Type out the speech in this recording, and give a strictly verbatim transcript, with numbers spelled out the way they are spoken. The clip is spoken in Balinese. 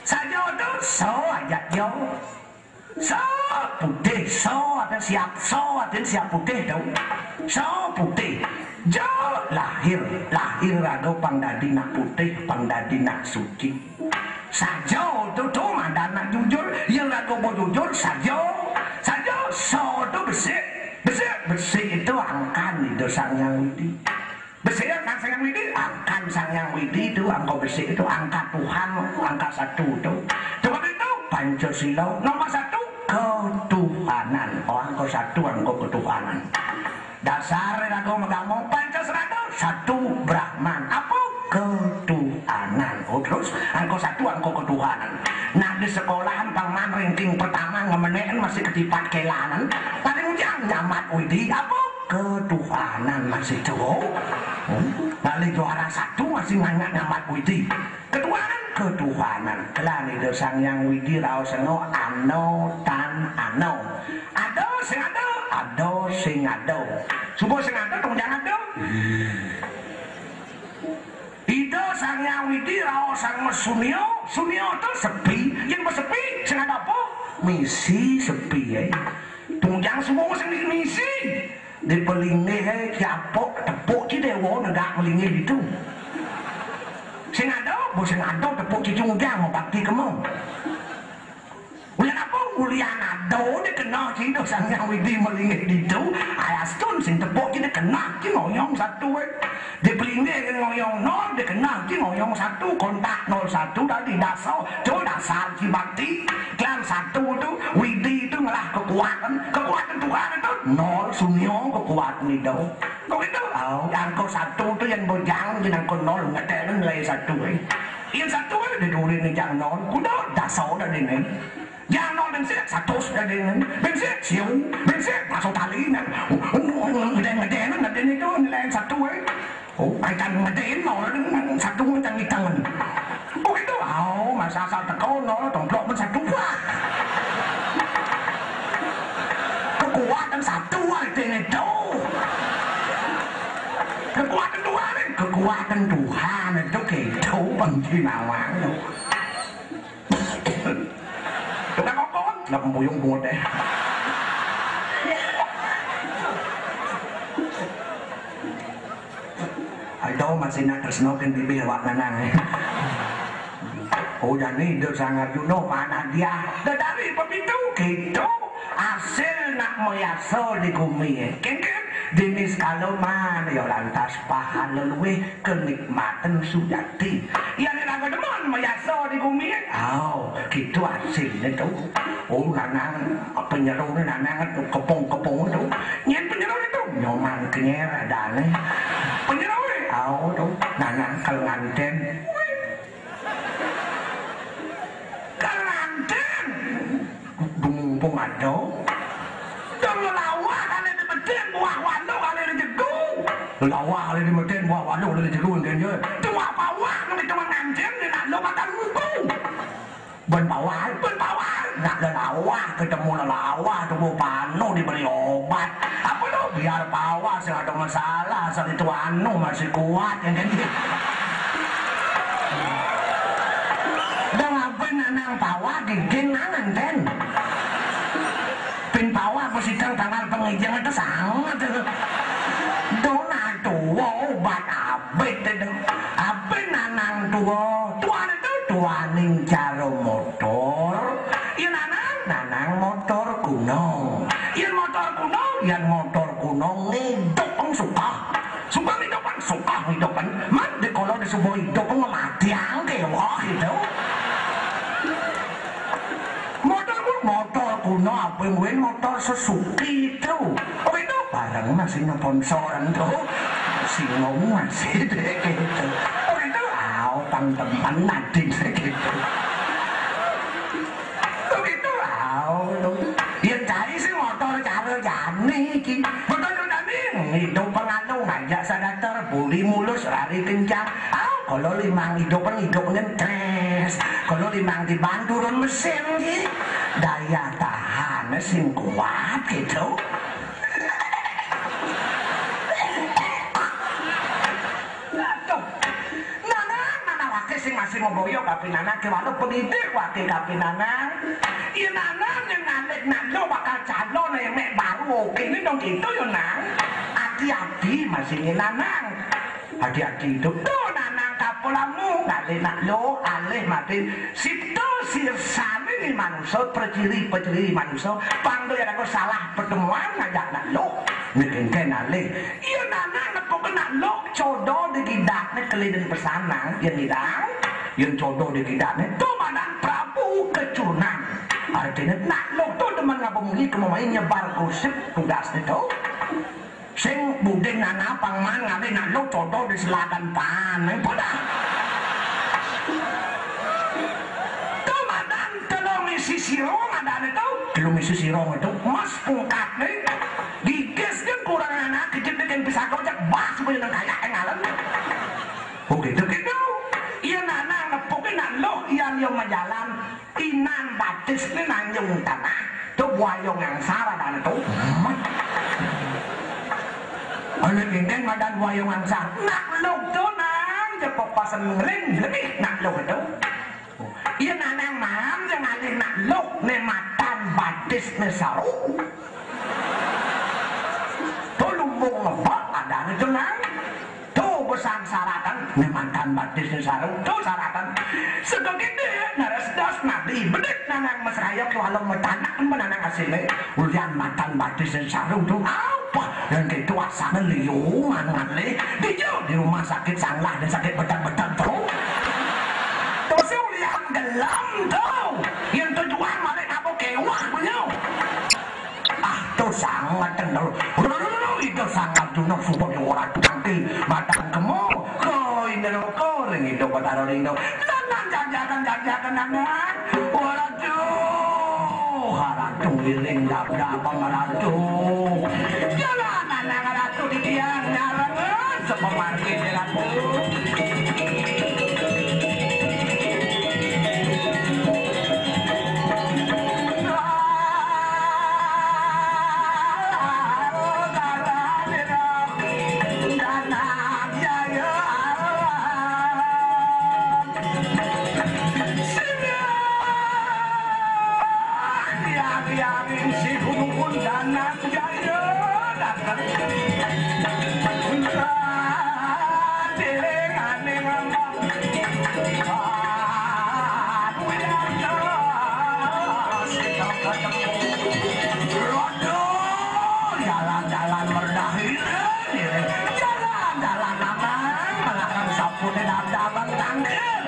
Sajo tu so aja jo. So putih, so ada siap, so ada siap putih tu. So putih. Jo lahir, lahir raga pang dadi nak putih, pang dadi nak suci. Sajo tu tu madan nak jujur, yen raga bujujur sajo. Sajo so tu besik, besik, besik itu angkan Ida Sang Hyang Widi. Besik angkan Sang Hyang Widi, angkan Sang Hyang Widi itu angka besik itu angka Tuhan, angka satu tu. Sebab itu Pancasila nomor satu ketuhanan. Oh, angka satu angka ketuhanan. Dasar raga magama Pancasila satu Brahman. Apa? Ketuhanan. Oh, terus angka satu angka ketuhanan. Nah, di sekolahan paman ranking pertama ngemenekan masih ketipat kelanan. Paling ujang nyamat Widi. Apa? Ketuhanan masih jauh. Hmm. Balik juara satu masih nanya nyamat Widi. Ketuhanan, ketuhanan. Kelan Ida Sang Hyang Widi raos seno ano tan ano. Ada sing ada, ada sing ada. Suba sing ada, tong jang ada. Ida Sang Hyang Widi raos sang mesunio, sunio tu sepi. Yen wis sepi, sing ada apa? Misi sepi, eh. Tong jang semua sing misi. Di pelinggih, eh, capok, tepuk ci dewa negak melinggih itu. Sing ada, bu sing ada tepuk ci tong jang mau bakti kemo. Ulian apa? Ulian ada dikenal ci Ida Sang Hyang Widi melinggih ditu. Ayastun sing tepuk ci dikenal ci ngoyong satu, eh. Di pelinggih ngoyong nol, dikenal ci ngoyong satu, kontak nol satu tadi dasar, tu dasar ci bakti. Kelan satu tu, Widi tu ngelah kekuatan, kekuatan Tuhan tu nol, sunyo kekuatan itu. Kok itu? Oh, angka satu tu yang bujang, yang angka nol, ngetelan nilai satu, eh. Yang satu, eh, di duri ni jang nol, kuda dasar dah ni. Jang nol bensin, satu sudah ni. Bensin, siu, bensin, masuk tali ni. Ngedeng-ngedeng, ngedeng itu nilai satu, eh. Oh, macam ngedeng nol, satu macam hitam. Oh, itu, oh, masa asal teko nol, tomplok pun satu, wah. Kekuatan satu, wah, itu, itu. Kekuatan Tuhan, eh. Kekuatan Tuhan itu gitu, penting awal. Tukang kokon, lah pembuyung bungut deh. Aduh, masih nak tresno kan bibir awak nanang, eh. Oh, jani Ida Sang Arjuna mana dia? Dah dari pepitu gitu. Hasil nak mayasa di gumi, eh. Kengken, jenis kalau mana ya lantas pahala luwih kenikmatan sujati. Yang nak demen mayasa di gumi, eh. Oh, gitu hasilnya tu. Oh, nanang, penyeru ni nanang tu, kepung-kepung tu. Nyen penyeru tu, nyoman kenyer adane. Penyeru ni, oh, tu, nanang kal nganten. Kal nganten. Dumumpung ada. Dong lelawah kali di medin, buah walu kali di jegu. Lelawah kali di medin, buah walu kali di jegu, ngen ye. Tuah pawah, nang itu nganten, di nak lu makan buku. Ben pawai, ben pawai. Nak lelawah, ketemu lelawah, tubuh panu diberi obat. Apa tu? Biar pawai, sing ada masalah, asal itu anu masih kuat, ya kan? Dah ngapain nanang pawai, giging nangan, ten. Pin pawai, apa sidang tanggal pengijang itu sangat, tu. Dona tua, obat abet, itu. Apa nanang tua? Tua itu tuaning cara motor. Yen nanang, nanang motor kuno. Yen motor kuno, yen motor kuno ngidupeng sukah. Sukah ngidupeng, sukah ngidupeng. Man dikala disuba idup ngematiang kewah gitu. Motor ku-, motor kuno, apa mungkin motor Suzuki itu. Oh, itu bareng masih nyeponsoran tuh. Singgung masih deh gitu. Oh, itu, au, pang temen nading gitu. Oh, itu, au, tuh. Yang cari sih motor cara jani iki. Motor jani, itu penganu ngajak sadatar, buli mulus, lari kencang. Au, kalau limang idupan, idup ngentres. Kalau limang tiban turun mesin iki. Daya tahan sing kuat gitu. Aduh. Nanang, nanang wakil sing Sing boyo kapinanang, kewala pendidik wake kapinanang. Yen anak yang ngalih nak lo bakal calon yang mek baru, oke, ini dong gitu yo, Nang. Hati-hati masih ini, Nanang. Hati-hati itu. Tuh, Nanang, kapulamu ngalih nak lo, alih mati. Situ sirsane ni manusa, perciri-perciri manusa. Pang do ya aku salah pertemuan ngajak nak lo. Niki engke nalih. Iya, Nanang, nepuke nak lo codo di gidakne keliden pesanang. Yen ngidang, yen codo di gidakne, to madan Prabu kecurnan. Artine nak lo to demen ngapa muni kemawai nyebar gosip tugasne to. Sing buding Nanang pang man ngalih nak lo codo di seladan pan. Ayo padha. To madan telo misi sira madane to. Telo misi sira to. Mas pungkatne. Gigis kan kurang anak kejepit yang bisa kocak bas punya nang kayak yang ngalen. Oh gitu gitu. Iya, Nanang, nepuke nak lo iya liya majalan. Inan batis ni nanjung tanah. Tu buaya ngangsar adane tu. Ana kenten madan buaya ngangsar. Nak lo tu, Nang, jepok pasen ngring lebih nak lo tu. Iya, Nanang, mam, sing ngalih nak lo ne matan batis ne saru. Tu lumbung ngebak adane tu, Nang. Tu besan saratan ne matan batis ne saru. Tu saratan. Sego gede, nares das nadi. Bedik Nanang mesraya tu halong metanak menanang asine. Ulian matan batis ne saru tu. Apa? Yang gitu asane liu mangan le. Di jo di rumah sakit sanglah dan sakit bedak-bedak tu. Tu si ulian gelam tu. Yang tujuan malik apa kewah beliau. Ah, tu sangat tenang. Itu sangat tunok sudah di orang tangki. Batang kemo. Ko ini lo ko ring itu batara ring itu. Tenang, jajakan, jajakan, anak. Waduh, haratu iring dab-dab maratu. Jalan anak ratu di tiang nyarangan sepemargi ratu. Tiang-tiang si gunung Danang Jaya dateng. Tiling aning lembah. Anu yang jelas kita ketemu. Rondo, jalan-jalan berdahil. Jalan-jalan aman, melarang sampun dan dapat tangkil.